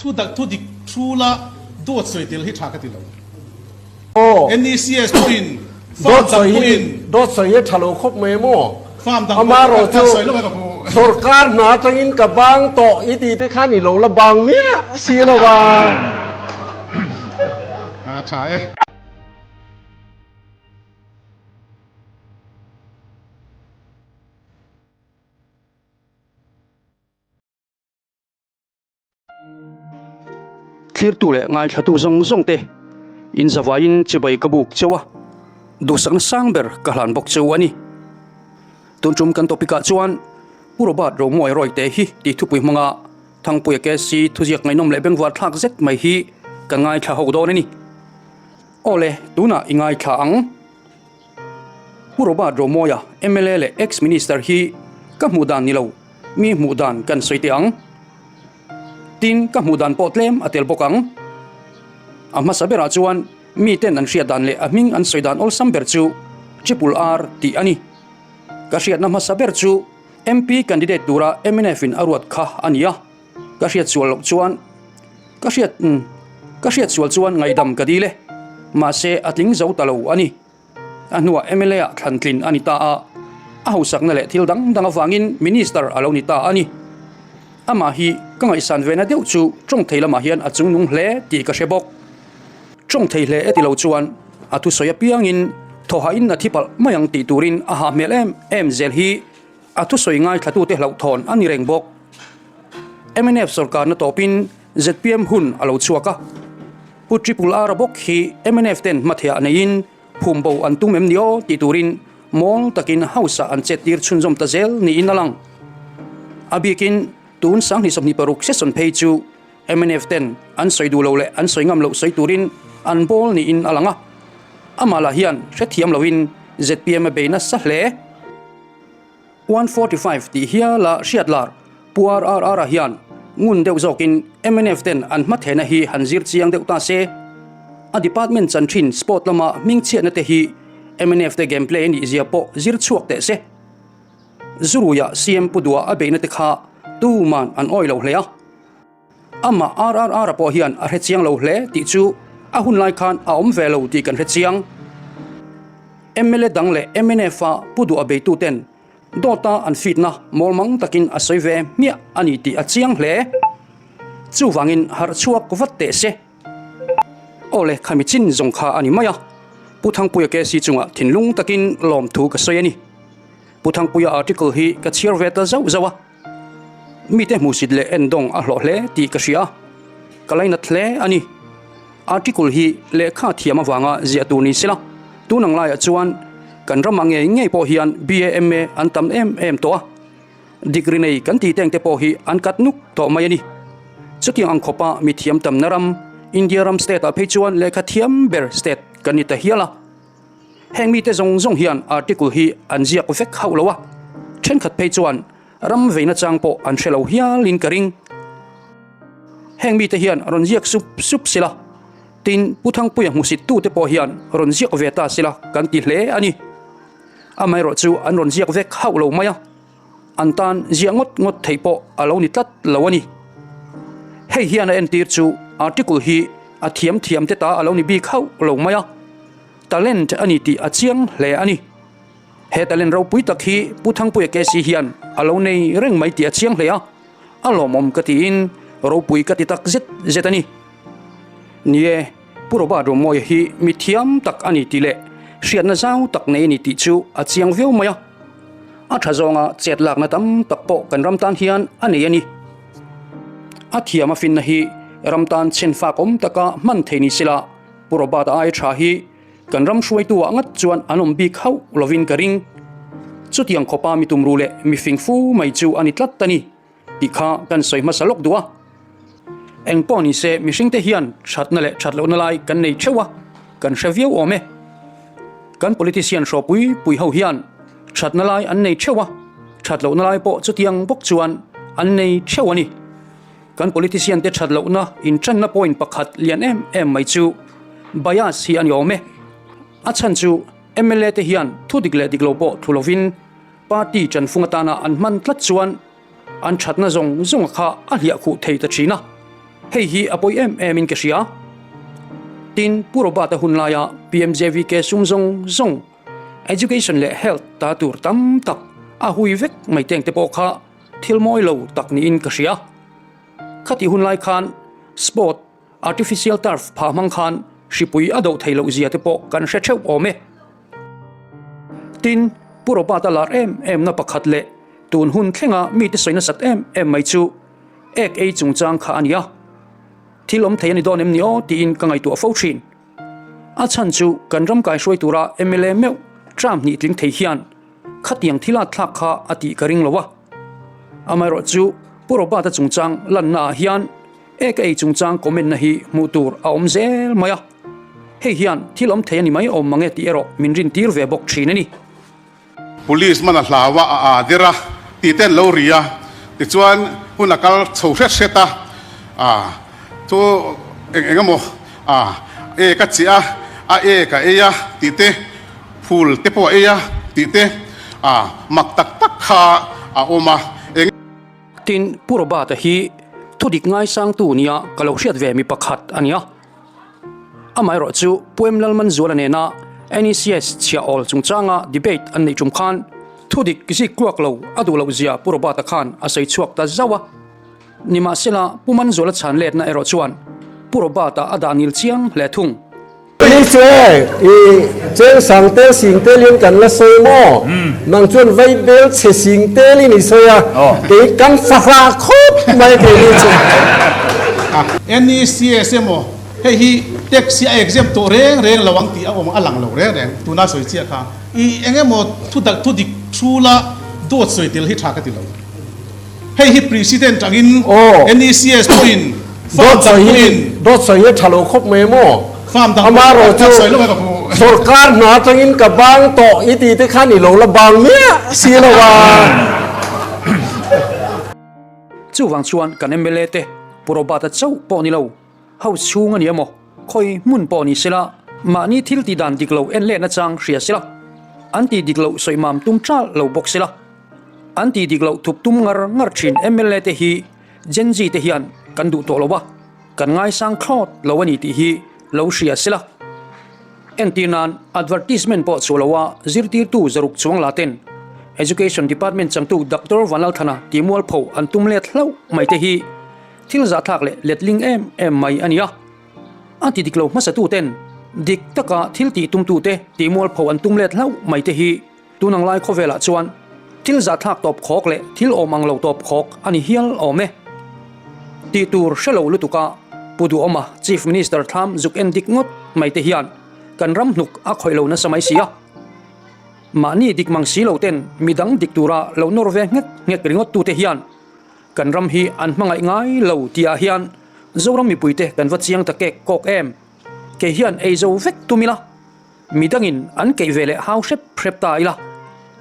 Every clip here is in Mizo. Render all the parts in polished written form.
Thu dak thu dik thu la dawt sawi tel hi tha ka ti lo. Aw. NECS pawhin farm Dawt dang sawi hi pawhin. Dawt sawi hi a tha lo khawp mai maw? Farm dang pawhin Amarawh ka chu sawi lo mai ka hmu. Sorkar hna atangin ka bang tawh i tih te khan i lo la bang miah si lo va. A tha e. Thlirtu leh ngaithlatu zawng zawng te in zavaiin chibai ka buk cheu a, duhsakna sang ber ka hlan bawk cheu a ni. Tun tum kan topic ah chuan Pu Robert Romuai Rawite hi tih thupui hmanga Thangpuia KC thuziak ngaihnawm leh bengvar thlak zet mai hi kan ngaithla ho dawn a ni. Awle, tunah i ngaithla ang. Pu Robert Romawia, mla leh ex-minister hi ka hmuh dan ni lo, mi hmuh dan kan sawi teh ang. Tin, ka hmuh dan pawh tlem a tel bawk ang. A hmasa berah chuan miten an hriat dan leh a hming an sawi dan awlsam ber chu Triple R tih a ni. Ka hriatna hmasa ber chu MP candidate tura mnf in a ruat kha a ni a. Ka hriat sual loh chuan ka hriat ka hriat sual chuan ngaihdam ka dil e. Mahse a tling zo ta lo a ni. A hnuah mla ah thlan tlin a ni ta a, a hausakna leh thil dang dang avangin Minister a lo ni ta a ni. Amah hi ka ngaihsan vena deuh chu tawng thei lamah hian a chungnung hle tih ka hre bawk. Tawng thei hle e ti lo chuan a thusawi apiangin thawhain a thi palh mai ang tih turin a hah hmel em em zel hi A thusawi ngaithlatute hlauhthawn a ni reng bawk. Mnf sorkarna tawpin zpm hun a lo chhuak a. Pu Triple R-a bawk hi mnf ten hmathehah neiin phum bo an tum em ni aw tih turin mawl takin House-ah an chettir chhunzawm ta zel niin a lang. A bikin tun 2026 session phei chu mnf ten an sawi duh lo leh an sawi ngam loh sawi turin an bawl niin a lang a. Amah lah hian hrethiam loin zpm a bei nasa hle. 145 tih hiala hriat lar Pu RRR-a hian ngun deuh zawkin mnf ten an hmathehna hi han zir chiang deuh ta se. A department chan thin sport lama hmingchhiatna te hi mnf te game play a nih zia pawh zir chhuak teh se. Zuruia CM Pu Dua a beihna te kha tuman an awih lo hle a. Amah RRR-a pawh hian a hre chiang lo hle tih chu a hun lai khan a awm ve lo tih kan hre chiang. Mla dang leh MNF-a pu duh a beituten dawta an fitna mawlmang takin a sawi ve hmiah a ni tih a chiang hle. Chuvangin harh chhuak vat teh se. Awle, khami chin zawng kha a ni mai a, Pu Thangpuia KC chungah thinlung takin lawmthu ka sawi a ni. Pu Thangpuia article hi ka chhiar ve ta zauh zauh a. Mite hmuhsit leh endawng a hlawh hle tih ka hria a, ka lainat hle a ni. Article hi lehkha thiam avanga ziah tur ni sela, tun ang laiah chuan kan ramah ngei ngei pawh hian BAMA an tam em em tawh a, degree nei kan tih teng te pawh hi an kat nuk tawh mai a ni. Chutiang ang khawpa mi thiam tamna ram, India ram state ah phei chuan lehkha thiam ber state kan ni ta hial a. Heng mite zawng zawng hian article hi an ziak vek hauh lo a, thenkhat phei chuan ram veina chang pawh an hre lo hialin ka ring. Heng mite hian rawn ziak sup sup sila, tin Pu Thangpuia hmusit tute pawh hian rawn ziak ve ta sila kan ti hle a ni. Amaherawh chu an rawn ziak vek hauh lo mai a. An tan ziah ngawt ngawt theih pawh a lo ni tlat lo a ni. Hei hian a entir chu article hi a thiam thiam te ta a lo ni bik hauh lo mai a, talent a ni tih a chiang hle a ni. He talent ropui tak hi Pu Thangpuia KC hian a lo nei reng mai tih a chiang hle a, a lawmawm ka tiin ropui ka ti tak zet zet a ni. Ni e, Pu Robert Romawia hi mi thiam tak a ni tih leh hriatna zau tak nei a ni tih chu a chiang viau mai a. A tha zawnga chet lakna tam tak pawh kan ram tan hian a nei a ni. A thiam a finna hi ram tan chhen fak awm taka hman thei ni sela Pu Robert a ai tha hi kan ram hruaitu ah ngat chuan an awm bik hauh lovin ka ring. Chutiang khawpa mi tumru leh mi fing fu mai chu a ni tlat a ni tih kha kan sawi hmasa lawk duh a. Eng pawh ni se mihringte hian thatna leh that lohna lai kan nei theuh a, kan hre viau awm e. Kan politician hrawpui pui ho hian thatna lai an nei theuh a, that lohna lai pawh chutiang bawk chuan an nei theuh a ni. Kan politician te that lohna intranna point pakhat lian em em mai chu bias hi a ni awm e. A chhan chu mla te hian thu dik leh dik lo pawh thu lovin party chanfung atana an hman tlat chuan an thatna zawng zawnga kha a hliah khuh thei ta thin a. Hei hi a pawi em em in ka hria. Tin, Pu Robert-a hun laia PMJVK sum zawng zawng, Education leh Health ta tur tam tak a hui vek mai teng te pawh kha thil mawi lo tak niin ka hria. Khatih hun lai khan Sport, Artificial Turf phah hmang khan hripui a doh theih loh zia te pawh kan hre theuh awm e. Tin, Pu Robert-a lar em em na pakhat leh tun hun thlenga mite sawi nasat em em mai chu ek ei chungchang kha a ni a. Thil awm thei a ni dawn em ni aw tiin ka ngaihtuah fo thin. A chhan chu kan ram kaihruai tura mla meuh term hnih tling thei hian khatiang thil a thlak kha a tih ka ring lo a. Amaherawh chu Pu Robert-a chungchang lanna ah hian ek a ei chungchang comment na hi hmuh tur a awm zel mai a. Hei hian thil awm thei a ni mai awm mange tih erawh min rintir ve bawk thin a ni. Police man a hlau a, a aa der a tih te an lo ri a, tichuan hun a kal chho hret hret a, aa chu eng eng emaw aa ek a chiah a, a ek a ei a tih te, phul te pawh a ei a tih te aa mak tak tak kha a awm a, eng. Tin, Pu Robert-a hi thudik ngaisangtu nia ka lo hriat ve mi pakhat a nia. Amaherawh chu Pu M Lalmanzuala nena NECS chhiah awl chungchanga debate an neih tum khan thudik zik kuak lo a duh loh zia Pu Robert-a khan a sawi chhuak ta zauh a. Nimahsela Pu Manzuala chhan letna erawh chuan Pu Robert-a a dah nil chiang hle thung. Police i cheng sang tel sing telin kan la sawi maw? Nang chuan vai bel chhe sing telin i sawi a, kei kan fahra khawp mai keini chu. NECS emaw hei hi tax hi a exempt tawh reng reng lo ang tih a awm a lang lo reng reng tuna sawi chiah kha i eng emaw thu dak thu dik thula dawt sawi tel hi tha ka ti lo hei hi president angin NECS pawhin farm dang pawhin dawt sawi hi tha lo khawp mai maw farm dang pawhin dawt sawi lo mai ka hmu Sorkar hna atangin ka bang tawh i tih te khan i lo la bang miah si lo a. Chuvang chuan kan mla te Pu Robert-a chauh pawh ni lo, House chhung a ni emaw, khawi hmun pawh ni sela, mahni thil tih dan dik lo en lehna chang hria sela, an tih dik loh sawi mam tum ṭal lo bawk sela, an tih dik loh thup tum ngar ngar ṭhin mla te hi Gen Z te hian kan duh tawh lo a, kan ngaisang thlawt lo a ni tih hi lo hria sela. Entir nan, advertisement pawh chhuah loa zirtirtu zaruk chuang la ten Education Department changtu Doctor Vanlalthana tih mualpho an tum let hlauh mai te hi thil zahthlak leh letling em em mai a ni a. A ti dik lo hmasatu ten dik taka thil tih tumtute tih mualpho an tum let hlauh mai te hi tun ang lai khawvelah chuan thil zahthlak tawp khawk leh thil awm ang lo tawp khawk a ni hial awm e. Tih tur hre lo lutuka Pu Duhawma Chief Minister thlam zuk en dik ngawt mai te hian kan ram hnuk a khawih lo nasa mai si a. Mahni dik mang si lo ten midang dik tura lo nawr ve nghek nghek ringawt tute hian kan ram hi an hmangaih ngai lo tihah hian Zoram mipuite kan va chiang ta kek kawk em. Kei hian ei zo vek tum ila. Midangin an keih ve leh hau hrep hrep ta ila,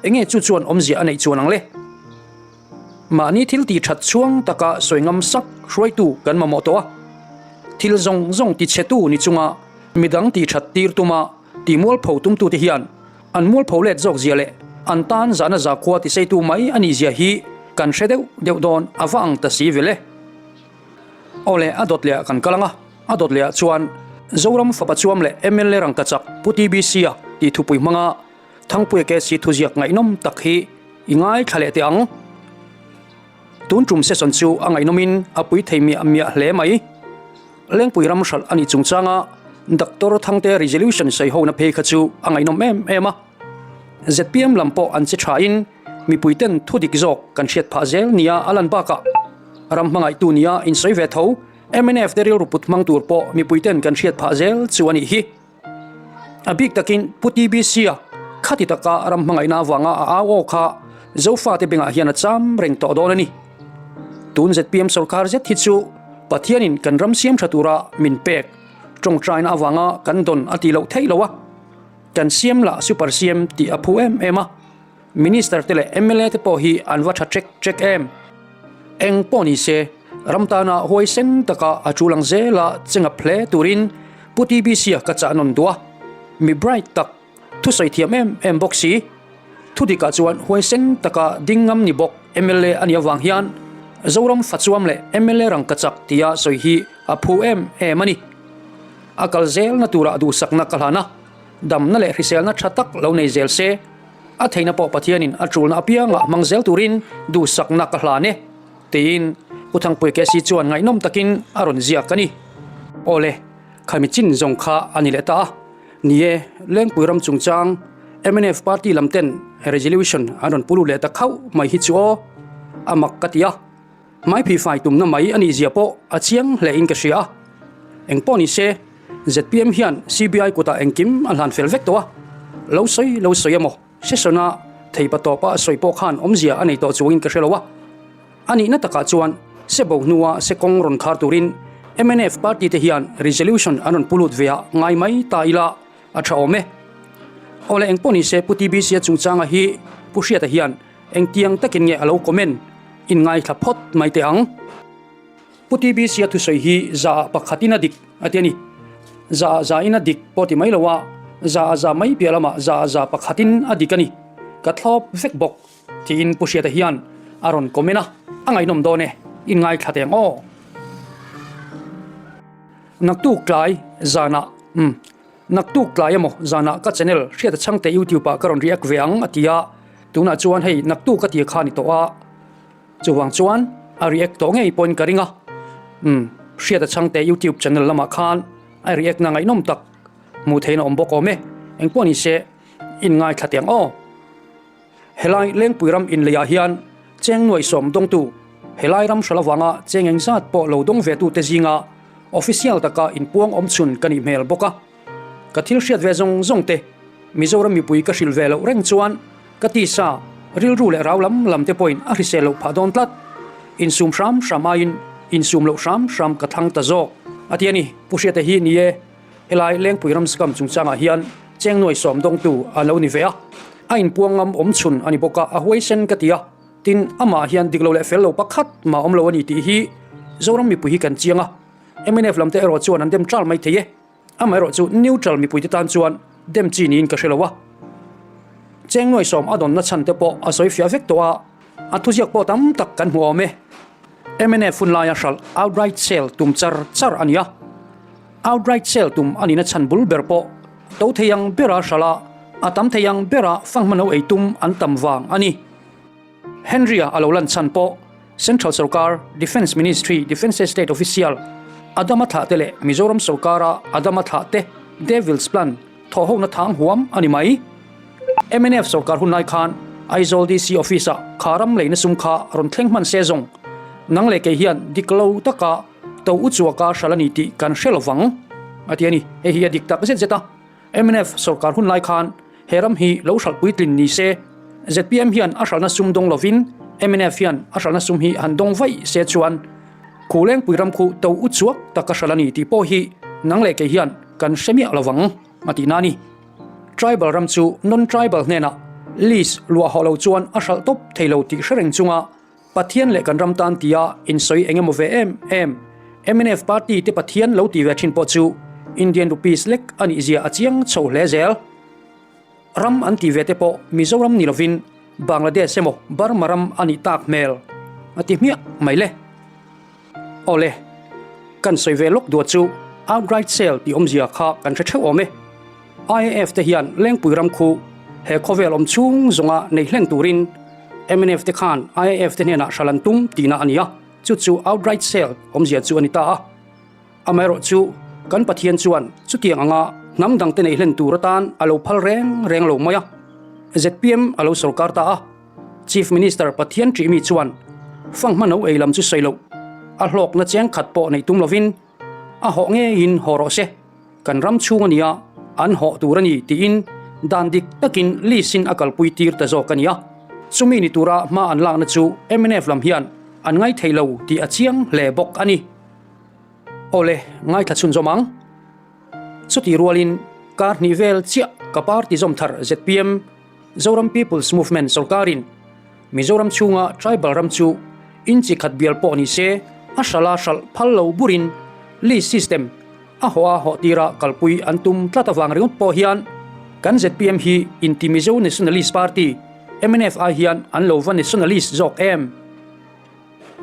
enge chu chuan awmzia a neih chuan ang le? Mahni thil tih that chhuang taka sawi ngam sak hruaitu kan mamawh tawh a, thil zawng zawng ti chhetu ni chunga midang tih that tir tuma tih mualpho tumtute hian an mualpho let zawk zia leh an tan zahna zakhua tiseitu mai a nih zia hi kan hre deuh deuh dawn a va ang ta si vel e. Aw le, a dawt leh ah kan kal ang a. A dawt leh ah chuan Zoram fapa chuam leh mla rangkachak Pu TBC-a tih thupui hmanga Thangpuia KC thuziak ngaihnawm tak hi i ngaithla leh teh ang. Tun tum session chu a ngaihnawmin a pui thei miah miah hle mai. Lengpui ram hralh a nih chungchanga Doctor Thangte resolution sawi hona phei kha chu a ngaihnawm em em a. Zpm lam pawh an che thain mipuiten thu dik zawk kan hriat phah zel nia a lan bakah ram hmangaihtu nia insawi ve tho. Mnf te rilru put hmang tur pawh mipuiten kan hriat phah zel chu a nih hi. A bik takin Pu TBC-a khati taka ram hmangaihna avanga a au aw kha Zofate bengah hian a cham reng tawh dawn a ni. Tun zpm sorkar zet hi chu Pathianin kan ram siam tha tura min pek tawngtaina avanga kan dawn a tih loh theih lo a, kan siam lah super siam tih a phu em em a. Minister te leh mla te pawh hi an va tha ṭek ṭek em? Eng pawh ni se, ram tana huaisen taka a ṭul ang zela chengap hle turin Pu TBC-a ka chah nawn duh a. Mi bright tak, thusawi thiam em em bawk si. Thudikah chuan huaisen taka ding ngam ni bawk mla a nih avang hian. Zoram fachuam leh mla rangkachak tia sawi hi a phu em em a ni. A kal zelna turah duhsakna ka hlan a, damna leh hriselna tha tak lo nei zel se, a theihna pawh Pathianin a tulna apiangah hmang zel turin duhsakna ka hlan e, tiin Pu Thangpui KC chuan ngaihnawm takin a rawn ziak a ni. Awle, khami chin zawng kha a ni leh ta a. Ni e, Lengpui ram chungchang mnf party lam ten resolution an rawn pulu leh ta khauh mai hi chu aw, a mak ka ti a. Hmaiphih fai tumna mai a nih zia pawh a chiang hle in ka hria a. Engpawh ni se, zpm hian CBI kutah engkim a hlan fel vek tawh a, lo sawi lo sawi emaw session a theipa tawpa sawi pawh khan awmzia a nei tawh chuangin ka hre lo a. A nihna takah chuan se bo hnua se kawng rawn khar turin mnf party te hian resolution an rawn pu lut ve a ngai mai ta ila a tha awm e. Awle engpawh ni se Pu TBC-a chungchanga hi Pu Hriata hian Engtiang takin nge a lo comment in ngaithla phawt mai teh ang. Pu TBC-a thusawi hi za ah pakhatin a dik a ti a ni. Za ah za in a dik pawh ti mai lo a, za ah za mai piah lamah za ah za pakhatin a dik a ni. Ka thlawp vek bawk tiin Pu Hriata hian a rawn comment a, a ngaihnawm dawn e, in ngaithla teh ang aw. Naktuk tlai zanah umm. Naktuk tlai emaw zanah ka channel Hriata Chhangte YouTube ah ka rawn react ve ang a ti a, tunah chuan hei naktuk a ti kha a ni tawh a, chuvang chuan a react tawh ngei pawhin ka ring a, umm Hriata Chhangte YouTube channel lamah khan a react na ngaihnawm tak hmuh theihin a awm bawk awm e, engpawh ni se inngaithla teh ang aw. Helai Lengpui ram inleiah hian cheng nuaihsawm dawngtu, helai ram hral avanga cheng engzat pawh lo dawng ve tute zinga official taka inpuang awm chhun ka nih hmel bawk a. Ka thil hriat ve zawng zawng te Mizoram mipui ka hrilh ve loh reng chuan ka tisa, rilru leh rau lam lam te pawhin a hrisel loh phah dawn tlat. Insum hram hram aiin insum loh hram hram ka thlang ta zawk a ti a ni. Pu Hriata hi ni e. Helai Lengpui Ramsakam chungchangah hian cheng nuaihsawm dawngtu a lo ni ve a, a inpuang ngam awm chhun a ni bawk a, a huaisen ka ti a, tin amah hian dik lo leh fel lo pakhat mah awm lo a ni tih hi Zoram mipui hi kan chiang a, mnf lam te erawh chuan an dem ṭal mai thei e, amaherawh chu neutral mipui te tan chuan dem chi niin ka hre lo a. Cheng nuaihsawm a dawnna chhan te pawh a sawi fiah vek tawh a, a thuziak pawh tam tak kan hmu awm e. Mnf hun laia hralh outright sale tum char char a ni a. Outright sale tum a nihna chhan bul ber pawh to thei ang bera hralh a, a tam thei ang bera fanghma no ei tum an tam vang a ni. Henry-a a lo lan chhan pawh Central sorkar Defence Ministry Defence State Official Adama thlah te leh Mizoram sorkara Adama thlah te Devil's Plan thawhhona thang huam a ni mai. Mnf sorkar hun lai khan Aizawl DC Office-ah kha ram leina sum kha rawn thleng hman se zawng nang leh kei hian dik lo taka to u chuaka hral a ni tih kan hre lo vang a ti a ni. Hei hi a dik tak zet zet a, mnf sorkar hun lai khan he ram hi lo hralh puitlin ni se, zpm hian a hralhna sum dawng lovin mnf hian a hralhna sum hi han dawng vaih se chuan khu lengpui ram khu to u chuak taka hralh a ni tih pawh hi nang leh kei hian kan hre miah lo vang a tihna a ni. Tribal ram chu non-tribal hnenah lease luah hawh lo chuan a hralh tawp thei lo tih hre reng chunga Pathian leh kan ram tan tia insawi eng emaw ve em em mnf party te Pathian lo ti ve thin pawh chu Indian rupees lek a nih zia a chiang chho hle zel. Ram an ti ve te pawh Mizoram ni lovin Bangladesh emaw Burma ram a nih tak hmel a ti hmiah mai le. Awle, kan sawi ve lawk duat chu outright sale tih awmzia kha kan hre theuh awm e. IAF te hian Lengpui ram khu he khawvel awm chhung zawnga nei hlen turin mnf te khan IAF te hnenah hral an tum tihna a ni a, chu chu outright sale awmzia chu a ni ta a. Amaherawh chu kan Pathian chuan chutiang anga hnam dangte nei hlen tur atan a lo phal reng reng lo mai a, zpm a lo sorkar ta a. Chief Minister Pathian ṭihmi chuan fanghma no ei lam chu sawi loh, a hlawkna cheng khat pawh neih tum lovin a hawh ngeiin haw rawh se, kan ram chhung a nia, an hawh tur a ni tiin dan dik takin lease-in a kalpui tir ta zawk a nia. Chumi ni tura hma an lakna chu mnf lam hian an ngaithei lo tih a chiang hle bawk a ni. Awle, ngaithla chhunzawm ang. Chutih rualin kar hnih vel chiah ka party zawm thar zpm, Zoram People's Movement sorkarin Mizoram chhunga tribal ram chu inchi khat bial pawh ni se a hrala hralh phal lo burin lease system a hawh a hawh tira kalpui an tum tlat avang ringawt pawh hian kan zpm hi inti Mizo Nationalist Party, mnf, ai hian an lo va nationalist zawk em?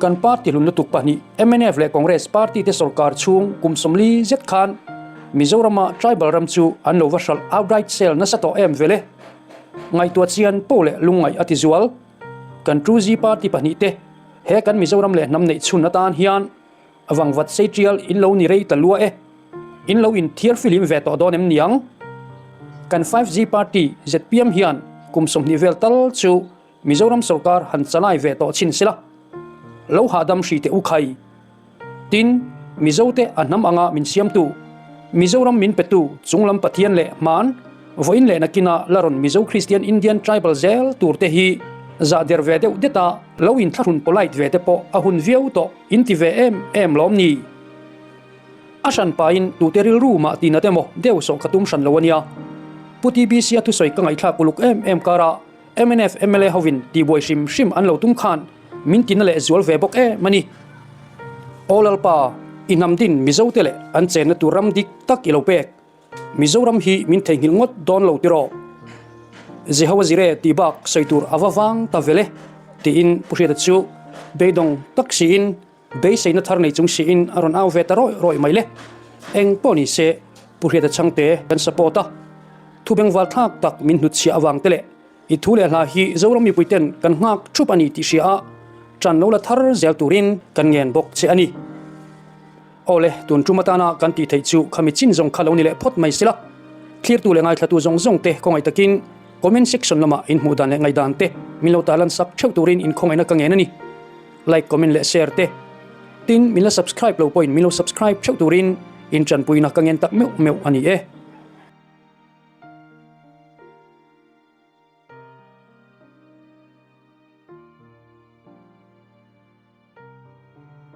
Kan party hlun lutuk pahnih mnf leh Congress party te sorkar chhung kum 40 zet khan Mizorama tribal ram chu an lo va hralh outright sale nasa tawh em vele. Ngaihtuah chian poh leh lungngaih a ti zual. Kan Truzi party pahnih te he kan Mizoram leh hnam neih chhun atan hian vangvat sei tial in lo ni rei ta lua e. In lo inthiar filim ve tawh dawn em niang? Kan 5G party zpm hian kum 20 vel tal chu Mizoram sorkar han chalai ve tawh chhin sela, lo hahdam hri teh u khai. Tin, Mizote a hnam anga min siamtu, Mizoram min petu chunglam Pathian leh hman, vawiin leh nakina la rawn Mizo Kristian Indian Tribal zel tur te hi zah der ve deuh det a, lo inthlahrun polite ve te pawh a hun viau tawh in ti ve em em lawm ni? A hran pain tute rilru mah tina te maw deuh sawh ka tum hran lo a nia. Pu TBC-a thusawi ka ngaihthlak uluk em em kara Mnf mla hovin tihbuai hrim hrim an lo tum khan min tina leh zual ve bawk em a ni. Aw Lalpa, i hnam din Mizote leh an chenna tur ram dik tak i lo pek. Mizoram hi min theihnghilh ngawt dawn lo tiraw? Jehovah Jireh tih bak sawi tur a va vang ta vel e, tiin Pu Hriata chu beidawng tak siin beiseina thar nei chung siin a rawn au ve ta rawih rawih mai le. Eng pawh ni se, Pu Hriata Chhangte kan support a, thu bengval thlak tak min hnutchhiah avang te leh i thu leh hla hi Zoram mipuiten kan nghak thup a ni tih hria a, ṭan lo la thar zel turin kan ngen bawk che a ni. Awle, tun tum atana kan tih theih chu khami chin zawng kha lo ni leh phawt mai sela, thlirtu leh ngaithlatu zawng zawng te khawngaih takin comment section lamah in hmuh dan leh ngaihdan te min lo tarlan sak theuh turin in khawngaihna ka ngen a ni. Like, comment leh share te. Tin, min la subscribe lo pawhin min lo subscribe theuh turin in tanpuina ka ngen tak meuh meuh a ni e.